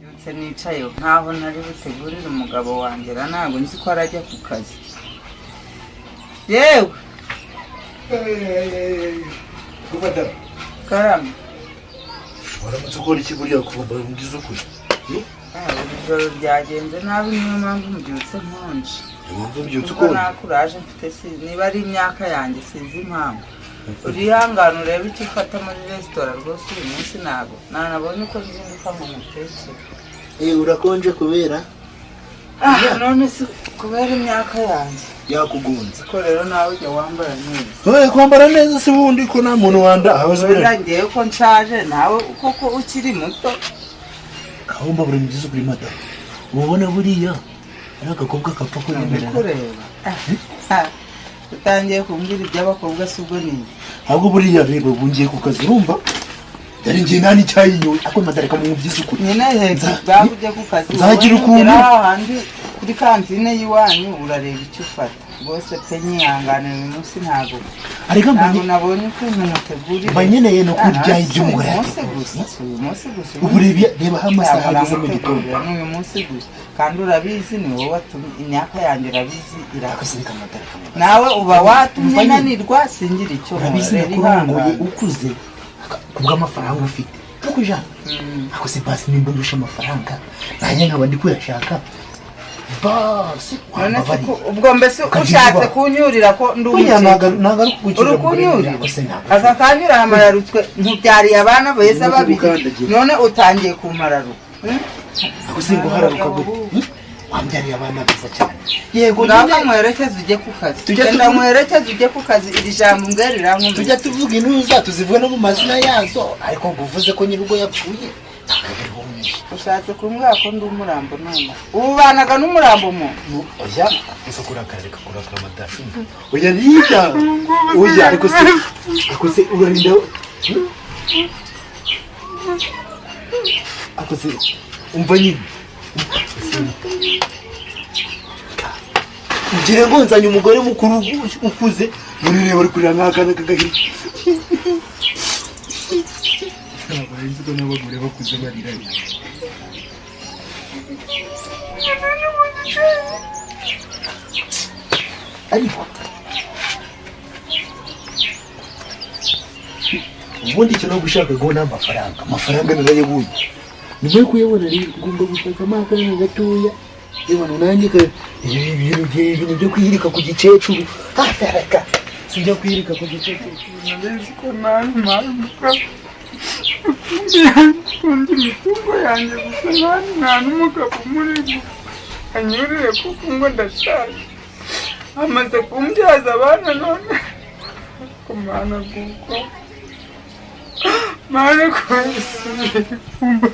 Mbyutse nicaye nkaho ntari butegurire umugabo wanjye ra, ntabwo nzi ko arajya ku kazi. Yewe! Madamu. Karame. Waramutse. Ukora iki buriya kuva mbwiza ukuri? Ah, iri joro ryagenze nabi, niyo mpamvu mbyutse nkonje. Impamvu mbyutse Kuko ukonje? Nta kuraje mfite, si niba ari imyaka yanjye, sinzi impamvu. Urihangana urebe icyo ufata muri resitora rwose. Uyu munsi ntabwo nanabonye uko nzinduka ngo mutekere. Eh, urakonje kubera Ah, none si kubera imyaka yanjye? Yakugunze. Ko rero nawe ujya wambara neza. Oye, kwambara neza si bundi ko nta muntu wanda ahaze. Wenda ngewe ko nshaje, nawe koko ukiri muto. Aho mbabura mbwiza ukuri, madamu, uba ubona buriya ari agakobwa kapfa kunyemerera? Kureba utangiye kumbwira iby'abakobwa, si ubwo ni Ahubwo buriya reba, ubu ngiye ku kazi, urumva dore ngiye nta n'icyayi nyoye, ariko madamu, reka mubwize ukuri. Nyine hepfo bwaba ujya ku kazi. Nzagira wowe ukuntu- nugera hahandi kuri kantine y'iwanyu urareba icyo ufata rwose pe. Nyihanganira, uyu munsi ntabwo Ariko ntabwo nabonye ukuntu mutegurira. Mba nkeneye no kurya Ah, ibyo si uyu umugore munsi yateguye. gusa, si uyu munsi gusa. Ubu reba aho amasaha Ntabwo ageze mu gitondo. namutegurira, ni uyu munsi gusa. Kandi urabizi ni wowe watumye imyaka yanjye, urabizi irakuze. Reka madamu, reka madamu. Nawe uba watumye Umva nyine. nanirwa, singira icyo nkora. Urabizi Rero nakurongoye ihangane. ukuze kubw'amafaranga ufite, nuko ijana ako se basi nimba ndusha amafaranga, nanjye nkaba ndi kuyashaka, basi None se wambabariye. Ubwo mbese Ukagira ushatse ubwoba. kunyurira ko ndi Buriya umukecuru? Ntabwo ari kugucira. Uri kunyurira? Ako se ntabwo Aka kanyura hamararutswe, ntubyariye abana beza Urimo babiri. kugukandagira. None utangiye kumararuka? Ako se ngo hararuka gute? Wambyariye abana beza cyane, yego. Ngaho Nyine nkwerekeze ujye ku kazi. Tujya Genda nkwerekeze ujye ku kazi, iri jambo mbwe rirankomeye. Tujya tuvuga intuza tuzivuge no mu mazina yazo, ariko ngo uvuze ko nyir'urugo yapfuye, ntabwo ari wowe. Ushatse kumbwira ko ndi umurambo? None ubu ubanaga n'umurambo mu Oya, ese kurakara, reka kurakara madamu. Oya rida, oya, ariko se urarinda, ariko se umva nyine, ugire ngo nzanye umugore mukuru ukuze, none reba uri kurira nk'akana k'agahinja. Ntabwo nzi ko n'abagore bakuze barira. Ariko ubundi icyo no gushaka ngo ni amafaranga, amafaranga narayabonye. Nyuma yo kuyabona rero ugomba gushakamo akanya gatoya. Yewe nanjye ibi bintu byo kwihirika ku gikecuru hafaraka, sinjya kwihirika ku gikecuru. Nzi ko nawe mpanuka undi imitungo yanjye gusa, nta n'umugabo umurimo anyurire, kuko ngo ndashaje, amaze kumbyaza abana. None kumana kuko mana kwasubiye kumva,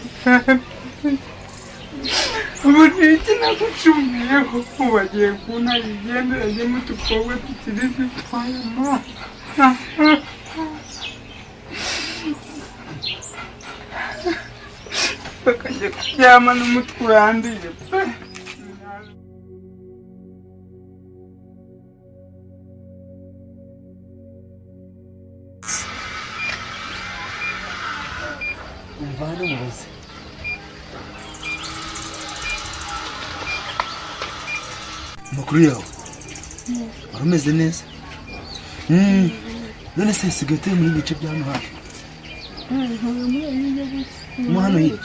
ubu ni iki nagucumuyeho? Ubu agiye kunta yigendera ajye mu tukobwa tukiri dutoya, mana. Bakajya kuryama n'umutwe urandiye pe. Umva hano mubaze. Amakuru yawe? Wari umeze neza? None se sigaye utuye muri bice bya hano hafi mo hano hirya?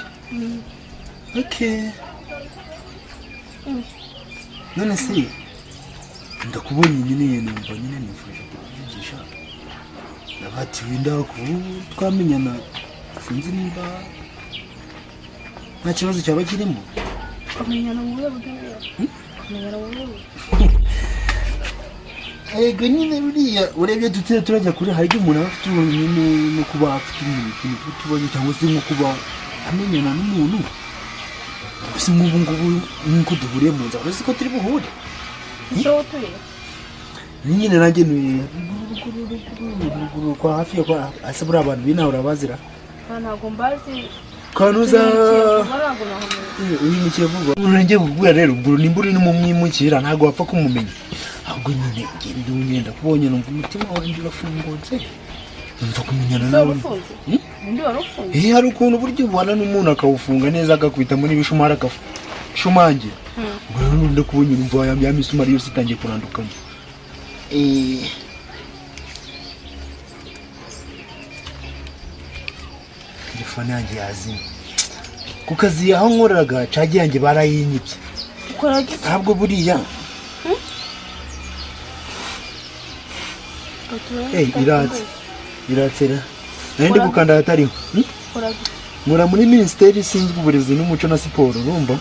Okay, none se ndakubonye nyine, numva nyine nifuje kukuvugisha. Nabati wenda kuba twamenyana, sinzi nimba nta kibazo cyaba kirimo. Kumenyana mu buryo bw'ibintu, kumenyana mu buryo Ego nyine buriya urebye tutiriwe turajya kure, hari igihe umuntu aba afite nyine no kuba afite utuntu tw'utubazo cyangwa se nko kuba amenyana n'umuntu. Gusa nk'ubu ngubu nk'uko duhuriye mu nzara, uretse ko turi buhure. Ese wowe utuye? Ni nyine nanjye ntuye ruguru, ruguru, ruguru kwa hafi ya kwa ase. Buriya abantu b'inaha urabazira? Ntabwo mbazi. Kanuza. Ntabwo nahamenya. Uyimukiye vuba, urangiye kukubwira rero ubwo nimba uri n'umwimukira ntabwo wapfa kumumenya. Ahubwo nyine ngenda ngenda kubonye numva umutima wanjye urafungutse, numva kumenyana Ese nawe. waba ufunze? Hmm? Undi wari ufunze? Eh, hari ukuntu buryo ubona n'umuntu akawufunga neza, agakubitamo n'ibishumari, akashumangira. Ubwo rero ndakubonye, numva ya misumari yose itangiye kurandukamo. Eh, telefone yanjye yazimye. Ku kazi aho nkoreraga, cagi yanjye barayinyibye. Ukora iki? Ntabwo buriya. Eh, iratse, iratse ra. Nari ndi gukanda ahatariho. Hmm? Ukora iki? Nkora muri minisiteri ishinzwe uburezi n'umuco na siporo, urumva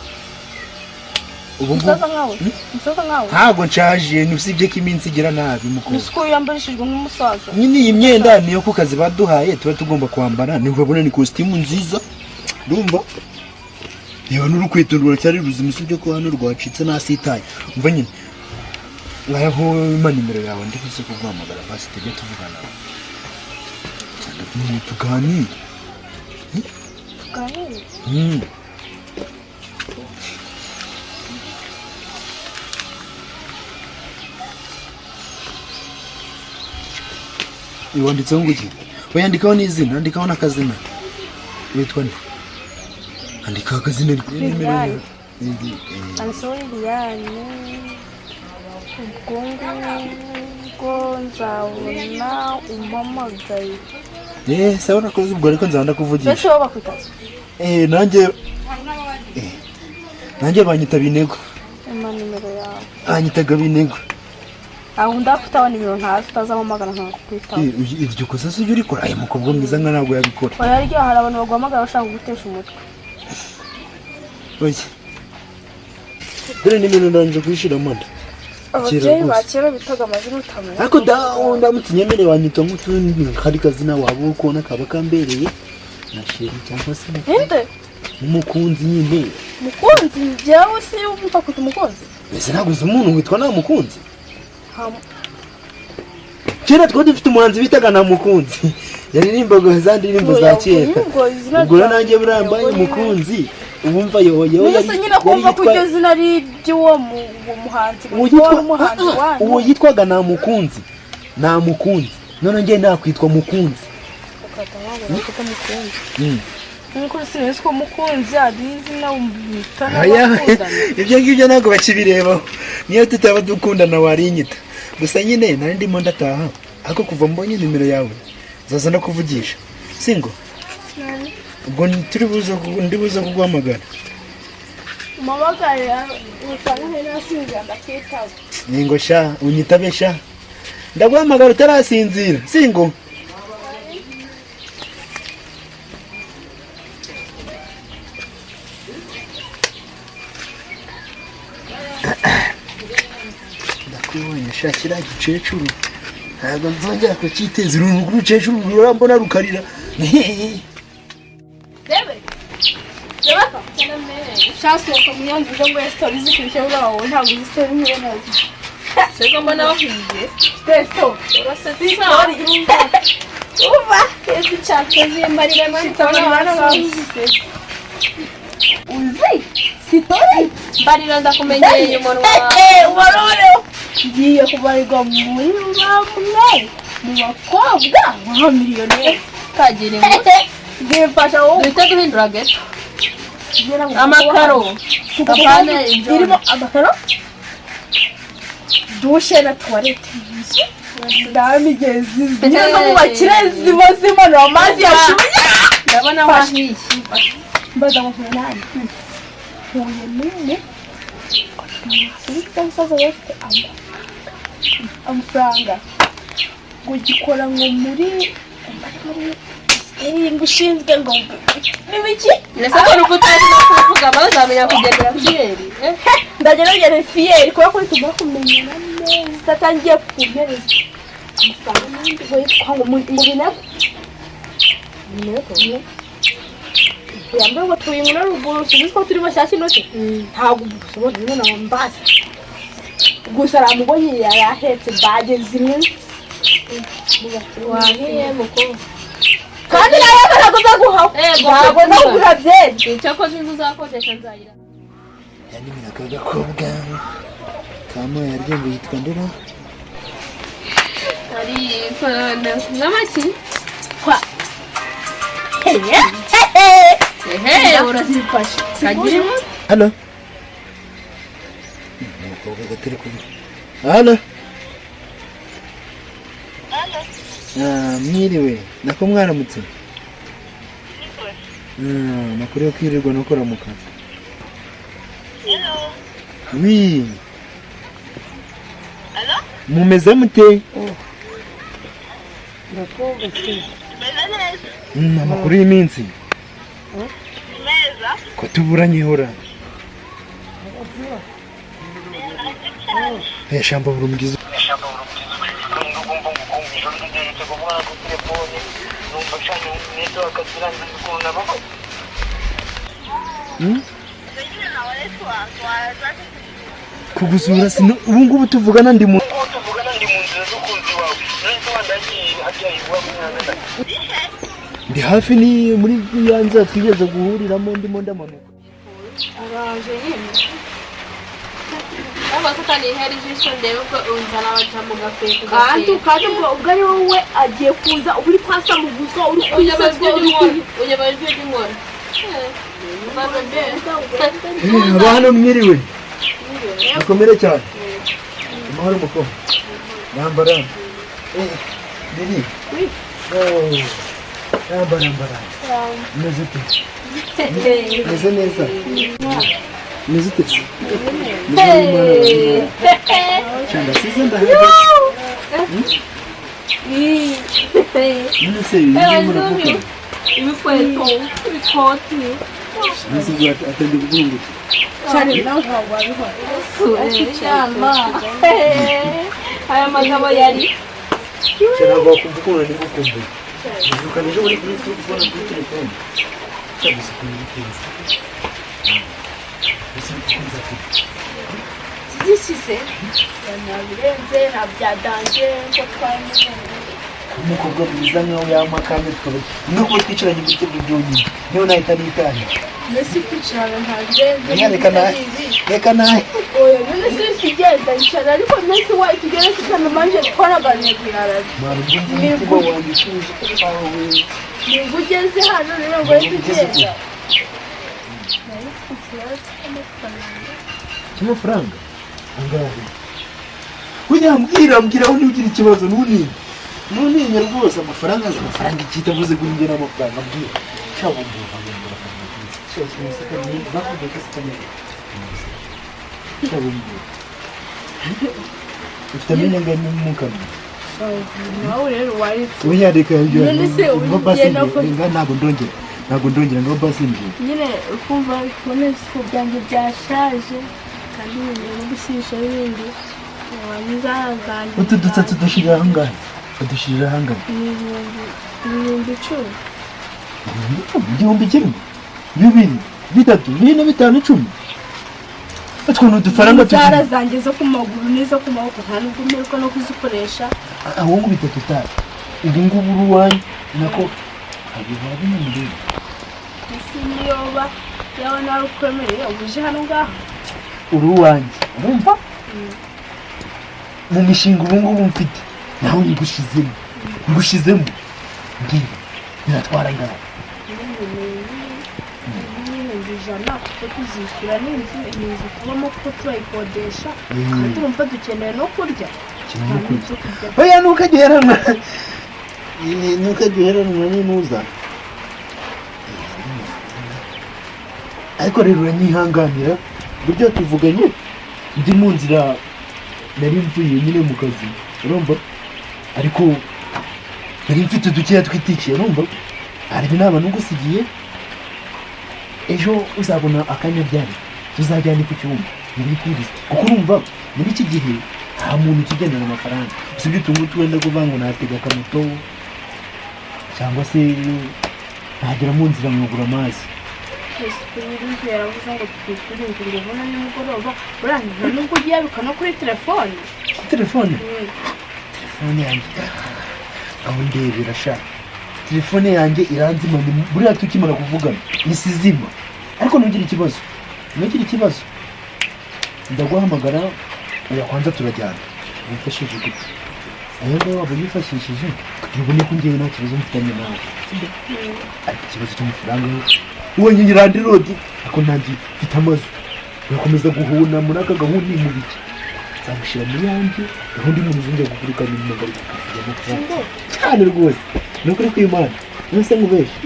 ubu ngubu. Umusaza nkawe, umusaza nkawe. Ntabwo nshaje, usibye ko iminsi igira nabi, mukuru. Ni ko yambarishijwe nk'umusaza. Nyine iyi myenda niyo ku kazi baduhaye, tuba tugomba kwambara. Ni urabona ni kositimu nziza, urumva, reba n'urukweto ruracyari ruzima, usibye ko hano rwacitse nasitaye. Umva nyine, ngaho mpa nimero yawe, ndi buze kuguhamagara basi tujye tuvugana, tuganire. Tuganire? Mm. Wanditseho ngo iki? Wayandikaho n'izina, andikaho n'akazina. Witwa nde? Andikaho akazina, nimero yawe. Handitseho Liliane. Ubwo ngubwo nzabona umpamagaye. Eh, sawa, urakoze ubwo, ariko nzaba ndakuvugisha. Mbese wowe bakwita? Eh, nanjye banyita Binego. Impa nimero yawe. Banyitaga Binego. Ntabwo ndakwitaba nimero ntazi, utazampamagara ntakwitaba. Eh, iryo kosa se ujya urikora? Aya mukobwa mwiza nka ntabwo yabikora. Oya, ryo hari abantu baguhamagara bashaka kugutesha umutwe. Oya. Dore nimero ndangije kuyishiramo nda. Ababyeyi ba rwose. kera bitaga amazina utamenya. Ariko da, ndamutse unyemereye wanyita nk'utundi kari kazina waba ukubona kaba kambereye na chéri cyangwa se Ninde? umukunzi nyine. Mukunzi? Njyewe si wumva kwita umukunzi. Mbese ntabwo uzi umuntu witwa nta mukunzi? Nta. Kera twari dufite umuhanzi bitaga nta mukunzi, yaririmbaga za ndirimbo za kera. Ubwo izina Ubwo rero rya- nanjye buriya mbaye umukunzi, uwumva yoyo. Mbese nyine kumva ko iryo zina ari iry'uwo uwo muhanzi, Uwo kuko yitwa wari umuhanzi ah, ah, wanyu. Uwo yitwaga nta mukunzi, nta mukunzi. None njye nakwitwa mukunzi. Ukahita wabona ko mukunzi. Nkuko sinzi ko mukunzi ari izina bita Aya, n'abakundana. Ibyo ngibyo ntabwo bakibirebaho. Niyo tutaba dukundana warinyita. Gusa nyine nari ndimo ndataha, ariko kuva mbonye nimero yawe nzaza no kuvugisha singo. Ubwo ndi buze kuguhamagara. Umamagare usanga ntari nasinzira, ndakitaba. Ningo sha, unyitabe sha, ndaguhamagara utarasinzira, singo. Ndakubonye sha, kiriya gikecuru ntabwo nzongera kucyiteza. Uru rukecuru rurambona rukarira. Rebe Rebeka, shasohoka mu yanzu uje ngo story zikubishye bwawe, ntabwo uzi story nk'iyo nazi. Sego mbona wahiye. Story. Urasetse. Uva kezi cyane Zimbarira mani. Uzi story. Mbarira, ndakumenyeye umunwa wawe. Ubarore ngiye kubarirwa muri bamwe mu bakobwa ba miliyoneri. Kagira inkuru. Zimfasha wowe. Duhite duhindura geto. Amakaro. Apana ibyo. Irimo amakaro, douche na toilette, ndamigezi nyine zo mu bakire ziba zimanura amazi yashyushye. Ndabona wahiye. Mbaza ngo mpuye nande? Mpuye n'umwe ufite umusaza we ufite amafaranga, ngo gikora ngo muri minisiteri ngo ishinzwe ngo n'ibiki. Ese ko nuko utazi no kuvuga, bazamenya kugendera fiyeri. Eh? Ndagerageza fiyeri kubera ko tugomba kumenyana neza, atangiye kumpereza amafaranga n'andi ngo yitwa ngo ngo Binego. Binego yambaye ngo tuye muri ruguru, sinzi ko turi bashyashya inoze, ntabwo ushobora kubona mbaza gusa aramubonye yari ahetse bage zimwe. Wahiye mukobwa. Kandi nawe ntabwo nzaguhaho. Ego, ntabwo nzagura byeri. Icyakoze inzu uzakodesha nzayira. Yanimira aka gakobwa kama yaryo ngo yitwa ndera. Ariko n'amaki. Kwa Ehe, urazifashe. Kagira inkuru. Halo, umukobwa gatari kuvuga. Halo. Ah, mwiriwe, nako mwaramutse. Makuru yo kwirirwa no kuramuka. Oui. Mumeze mute? Amakuru y'iminsi. Ko tuburanye ihora. Shamba buri mugizi. Kugusura sino ubu ngubu tuvugana ndi mu ndi hafi ni muri ya nzira twigeze guhuriramo, ndimo ndamanuka. Araje nyine. Cyangwa se ukanihera ijisho ndebe ko unzana abaca mu gafeko. Kandi ubwo ari wowe agiye kuza uba uri kwasa mu gutwa, uri kwisazwa, uri kuri Unyabajwe ry'inkora. Aba hano mwiriwe, mukomere cyane, amahoro mukoma nambara biri nambara nambara. Meze ute? Meze neza, meze ute? Meze cyane, size ndahagaze. None se ibyo muravuga? Ibikweto, ibikoti. None se atangiye kuguhungukira? Cyane, nawe ntabwo wabibona. Ishyamba. Aya magabo yari. Ntabwo wakumva ukuntu ndi gukumbuye. Mbyukana ejo muri kuri kubona kuri telefone. Cyangwa se kuri keza. Ese ukunze ati Gishyize ntabirenze, nta byadanje ko twamenyanye. Umukobwa mwiza nkawe yampa akanya tukaba no kuba twicaranye muri tebwe byonyine. Niyo nahita nitahira. Mbese kwicarana ntabirenze. Reka nawe. Reka nawe. Oya, none se sigenda icara, ariko mbese wahita ugera kutana manje twaraganiriye kuyaraje. Mwana, ndumva umutima wanjye utuje aho we. Nimba ugeze hano rero ngo uhite ugenda. Nari mfite ikibazo cy'amafaranga. Cy'amafaranga? Angahe? Ujya mbwira, mbwira aho niba ugira ikibazo, ntuninye. Ntuninye rwose, amafaranga aza, amafaranga icyita avuze kuri njye n'amafaranga, mbwira. Cyangwa mbwira, mbwira, mbwira. Cyangwa mbwira. Ufite amenyo angahe mu kanwa? Nawe rero waretse. Oya, reka ibyo. None se Ngo basi ugenda mbwira, ntabwo ndongera. Ntabwo ndongera, ngo basi mbwira. Nyine ukumva kubona ibisuko byanjye byashaje kandi nkeneye no gushyishaho ibindi warangiza zanjye. Utu dutsatsi dushirira ahangahe? Udushirira ahangahe? Ni 10,000. 10,000, 2, 3, 4, 5, 10. Utwo ni udufaranga Inzara zanjye zo ku maguru n'izo ku maboko nta nubwo mperuka no kuzikoresha. Ahubwo bitatu tayo. Ubu ngubu uri uwanjye nako abihora binamureba. Ese niyoba yaba nawe ukwemereye uba uje hano ngaha? Uri uwanjye, urumva? Mu mishinga ubu ngubu mfite nawe ngushizemo, ngushizemo. Mbwira, biratwara angahe? 100,000 kuko tuzishyura n'inzu, iyi nzu tubamo kuko turayikodesha, kandi urumva dukeneye no kurya. Dukeneye no kurya. Ibyo kurya. Oya, ntukajye uheranwa, ntukajye uheranwa n'inuza. Ariko rero uranyihanganira buryo tuvuganye ndi mu nzira, nari mvuye nyine mu kazi, urumva, ariko nari mfite udukeya twitikiye, urumva, hari inama nugusigiye. Ejo uzabona akanya byari tuzajyane ku cyumba ntibikurize, kuko urumva muri iki gihe nta muntu ukigendana amafaranga, usibye utungutu wenda kuvuga ngo natega akamoto cyangwa se nagera mu nzira nkagura amazi. Ese nyir'inzu yaravuze ngo twishyure inzu ngo ubone nimugoroba, urangiza nubwo ugiye abika no kuri telefone. Telefone? Telefone yanjye aho ndebera sha, telefone yanjye iranzima, buriya tukimara kuvugana isizima. Ariko ntugire ikibazo, ntugire ikibazo, ndaguhamagara. Oya, kwanza turajyana wifashishije gute? Ayo ngayo waba uyifashishije Kugira ubone ko ngewe nta kibazo mfitanye nawe, sibyo? Ariko ikibazo cy'amafaranga yo, ubonye landlord, ariko nanjye mfite amazu. Urakomeza guhuna muri aka gahunda mu biki? Nzagushyira mu yanjye gahunda, umuntu uzongera kuguruka inyuma ngo kwishyura amafaranga cyane rwose. Ni ukuri kw'Imana, none se nkubeshye?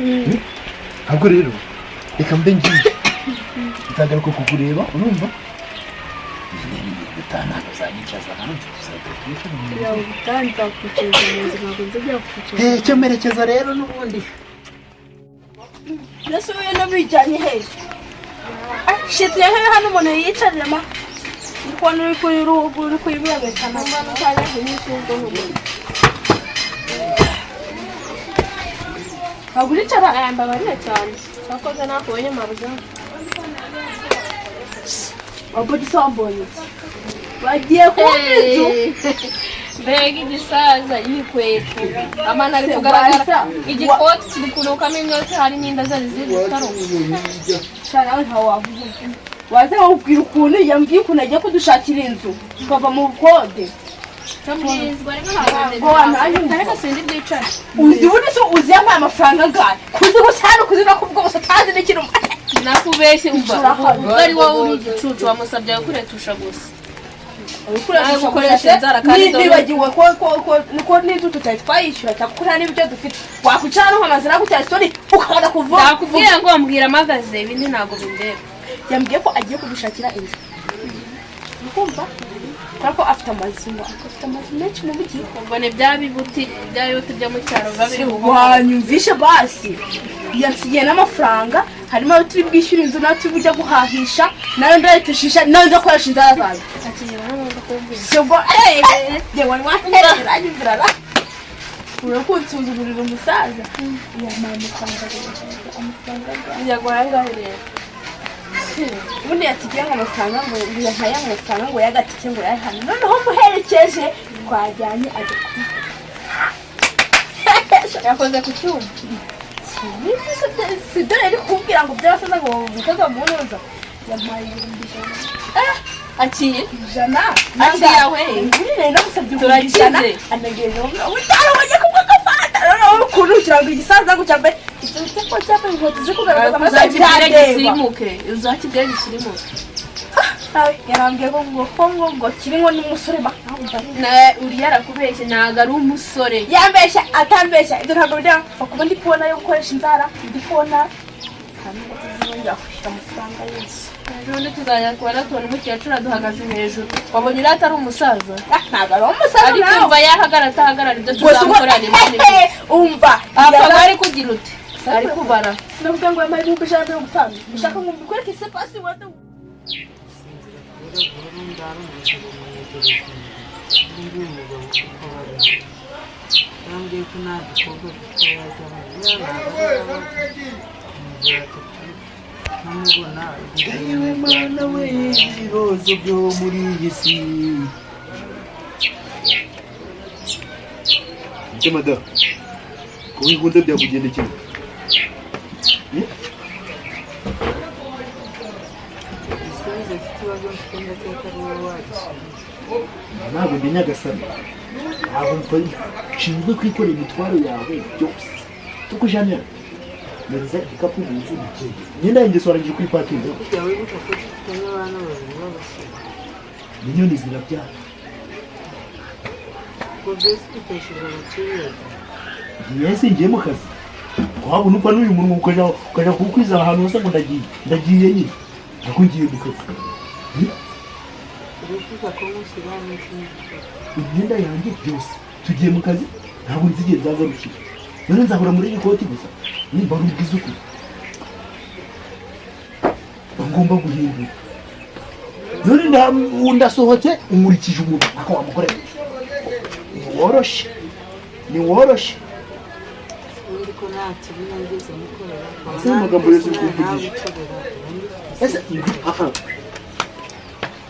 Ahubwo rero reka mbe ngiye, nzagaruka kukureba. Urumva gutaha ntabwo uzanyicaza hanze, tuzajya twicara mu nzu. Yawe ubutaha nzakwicaza mu nzu, ntabwo nzajya kukwicaza. Eh, cyo merekeza rero n'ubundi. Mbese ubu n'abijyanye hehe? Shit, hehe hano umuntu yiyicarira ma ndi kubona uri kuri rubu uri kuyibwegekana. Ntabwo uricara. Aya, mbabarira cyane, cyakoze nakubonye mabuja. Wabona ise wambonye iki? Bagiye kumpa inzu. Mbega igisaza yikwete amana ari kugaragara, igikoti kiri kunukamo imyotsi, hari n'inda zari ziri gutaruka. Sha, nawe ntawe wavuga, waza nkakubwira ukuntu yambwiye, ukuntu agiye kudushakira inzu tukava mu bukode. Mbwizwa ariko. Ngo wananyumva. Ariko sindi bwicare. Uzi ubundi se uzi yampaye amafaranga angahe? Kuzi gusa hano, kuzi no kuvuga gusa utazi n'ikintu. Nakubeshye, umva. Urahari. Ubwo ari wowe uri igicucu, wamusabye gukuretusha gusa. Ukoresha gukoresha inzara kandi nibagiwe ko n'inzu tutari twayishyura, cyangwa ko nta n'ibyo dufite. Wakwicara hano nkamaze nagutera story ukabona kuvuga. Nakubwira ngo mbwira amagaze, ibindi ntabwo bindeba. Yambwiye ko agiye kudushakira inzu, ukumva kubera ko afite amazu, ngo afite amazu menshi mu mujyi. Ubwo ni bya bibuti byo mu cyaro biba biri buhoho. Wanyumvishe basi, yansigiye n'amafaranga, harimo ayo turi bwishyure inzu, n'ayo turi bujya guhahisha, n'ayo ndayitushisha, n'ayo ndakoresha inzara zanjye. Ubwo yewe waherera anyumvira ra urakunsuzugurira umusaza, yampaye amafaranga rero, amafaranga angahe? Yaguhaye angahe rero? Ubundi yatigiye ngo amafaranga, ngo yampaye amafaranga ngo y'agatike, ngo yayahane. Noneho muherekeje twajyanye ajya kubiha. Yakoze ku cyuma. Si dore iri kumbwira ngo by'abasaza ngo bikoze mu ntuza, yampaye 100,000. Akiye. 100. Akiye we. Ubundi nari namusabye ibihumbi Turakize. 100, anagejeje 50 ngo njye kumwe gafata. Noneho ukuntu kirango igisaza ngo cyambaye ibyo bita ko cyambaye inkweto ziri kugaragaza amasaha. Uzakibwira. Birandeba. Gisirimuke, uzakibwira gisirimuke. Nawe yarambwiye ngo kiri ngo n'umusore ma nawe umva ari- Uriya arakubeshye, ntabwo ari umusore. Yambeshya atambeshya, ibyo ntabwo bideba. Kuba ndi kubona yo gukoresha inzara, ndi kubona nta nubwo tuzongera kwishyura amafaranga yose. Ejo tuzajya kubona tubona umukecuru aduhagaze hejuru. Wabonye uriya atari umusaza? Ah, ntabwo ari umusaza. Ariko Nawe umva, yahagarara atahagarara, ibyo gusa ubwo tuzamukora ni binini. Umva. Apfa ari kugira uti ari kubara. Sinavuga ngo yampaye 150,000, ushaka ngo mbikwereke se pasi wenda? Undi mugabo uko bari yambwiye ko nta dukobwa dutoya ajyamo, ntamubona. Yewe Mana we, ibibazo byo muri iyi si. Icyo madamu ko wigunze byakugendekeye? Igisubizo cy'ikibazo mfite ndakeka ari wowe wagisubiza. Ntabwo ndi Nyagasani, ntabwo nshinzwe kwikorera imitwaro yawe byose. Tukujanira nariza igikapu mu nzu ugende, imyenda yanjye warangije kuyipakinga. Kujya wibuka ko dufitanye abana babiri b'abasore. Inyoni zirabyara. Ubwo byose bitesheje agaciro. Ngiye singiye mu kazi, wabona uko n'uyu munwa ukaja kuwukwiza ahantu hose ngo ndagiye, ndagiye nyine, ariko ngiye mu kazi. Urifuza ko mushyira hamwe kimwe gikora? Imyenda yanjye byose, tugiye mu kazi, ntabwo nzigiye nzagarukira. None nzahora muri iri koti gusa? Nimba ari ubwiza ukuri mba ngomba guhindura. None ndasohotse nkurikije umuntu ako wamukorera, ni woroshe, ni woroshe. Ubundi ko nta kibi nageze mukorera? Ese ayo magambo yose uri kumvugisha? Ukorera ubundi ufite Ese aha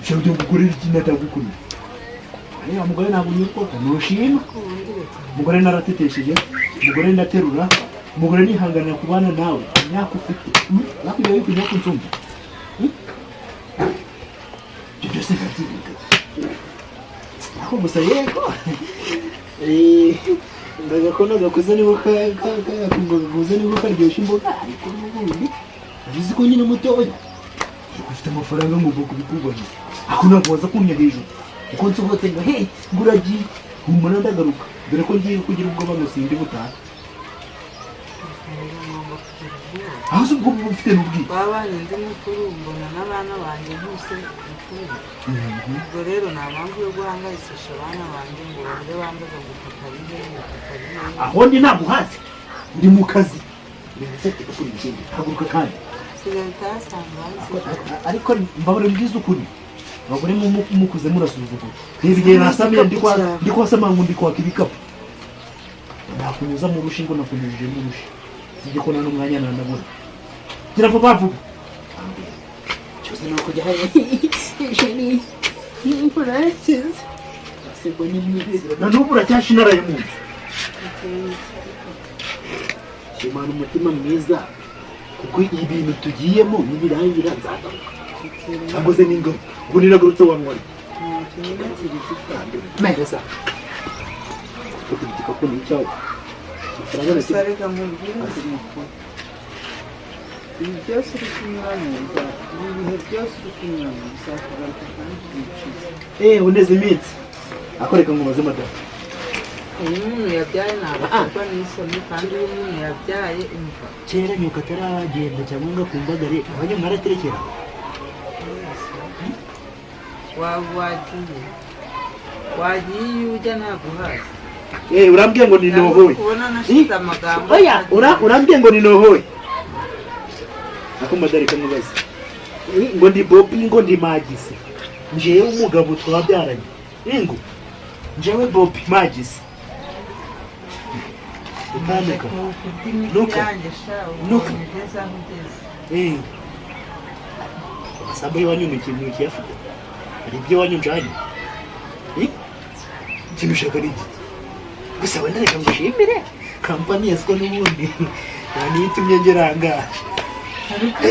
ushobora kugira ngo ukorere iki natagukorera? Ariya mugore ntabwo unyurwa, ntushima. Ubundi reka. Umugore naratetesheje, umugore ndaterura, umugore nihanganira kubana nawe imyaka ufite. Nakujya wikujya kunsumba. Ibyo byose nkabyirinda, ariko gusa yego. Ndagakona gakuze niko gakuze niko karyoshya imboga, ariko n'ubundi ubizi ko nyine mutoya ufite amafaranga ngomba kubikubahiriza. Ako ntabwo waza kunya hejuru uko nsohotse ngo hey nguragiye, humura ndagaruka, dore ko ngiye kugira ubwoba ngo sindi butahe. Aho se ubwo buba ufite n'ubwiye Wabanye ndi mukuru, mbona n'abana banjye ntuse mukuru. Ubwo rero nta mpamvu yo guhangayikisha abana banjye ngo bahore bambaza ngo papa ari hehe, papa ari hehe. Aho ndi ntabwo uhazi, ndi mu kazi. Haguruka kandi. Sigaye utasanga hasi. Ariko mbabure mbwiza ukuri, abagore mukuze murasuzugura. Reba igihe nasamiye ndi kwasama ngo ndi kwaka ibikapu, nakunyuza mu rushinge, nakunyujije mu rushi, sijye ko nta n'umwanya nanabona. Gira vuba vuba cyose ni ukujya hariya. Chéri, urakize. Na n'ubu uracyashinaraye mu nzu. Shimana umutima mwiza, kuko ibintu tugiyemo nibirangira nzagaruka, cyangwa se n'ingaruka ubwo niragarutse wanywa. Ntacyo nyine kiri gifata. Meza, ufite igikapu ni icyawe, amafaranga Gusa reka nkubwire, ndi mukuru. Ibi byose uri kunyuramo, ibi bihe byose uri kunyuramo bizakugaruka kandi byicuza. Uneze iminsi akoreka ngo umaze madamu. Iyo umuntu yabyaye ntabwo akorwa n'isoni, kandi iyo umuntu yabyaye, imva. Kera nyuka ataragenda cyangwa ngo akumbagare, abanye mwaraterekera. Waba wagiye iyo ujya ntabwo uhazi. Urambwiye ngo ni nohoye. Kubona nashize amagambo. Oya, urambwiye ngo ni nohoye. Ako madari kamubaza ngo ndi Bobi, ngo ndi Magisi, njewe umugabo twabyaranye, ingo njewe Bobi Magisi utanuka. Nuka. Yanjye sha. Nuka. Ubonye ugeze aho ugeze. Amasambu y'iwanyu ni ikintu kiyafite, hari ibyo iwanyu njanye. Ikintu ushaka ni iki gusa? Wenda reka ngushimire kampani yaswa n'ubundi nta niyo itumye ngera aha ngaha. Ariko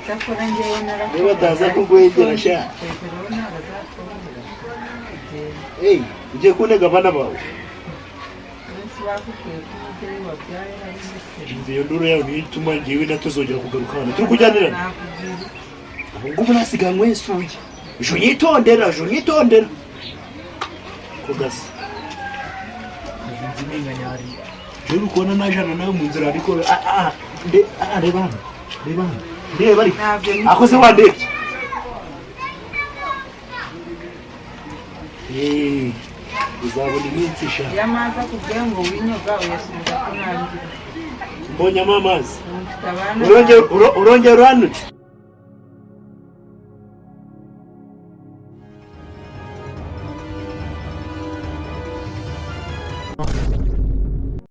cyakora njyewe narakubaza. Niba bataza kuguhegera sha. Petero ntabwo azakubwira. Hey, ugiye kuntega abana bawe? Umunsi bakubwiye ko umubyeyi wabyaye hari imisoro. Inzu iyo nduru yawe niyo ituma njyewe natazongera kugaruka hano turi kujyanirana. Nakubwira. Ubu ngubu nasigaye nkwesuye. Ejo unyitondera, ejo unyitondera ko gasa rero ukubona najana nawe mu nzira, ariko reba hano, reba hano, ndeba ariko. Ntabyo ni. Ako se wandebye? Uzabona iminsi sha. Iyo amazi akubwiye ngo winyoga, uyasubiza ko ntangira. Mbonyemo amazi. Mfite abana. Urongera uranutse.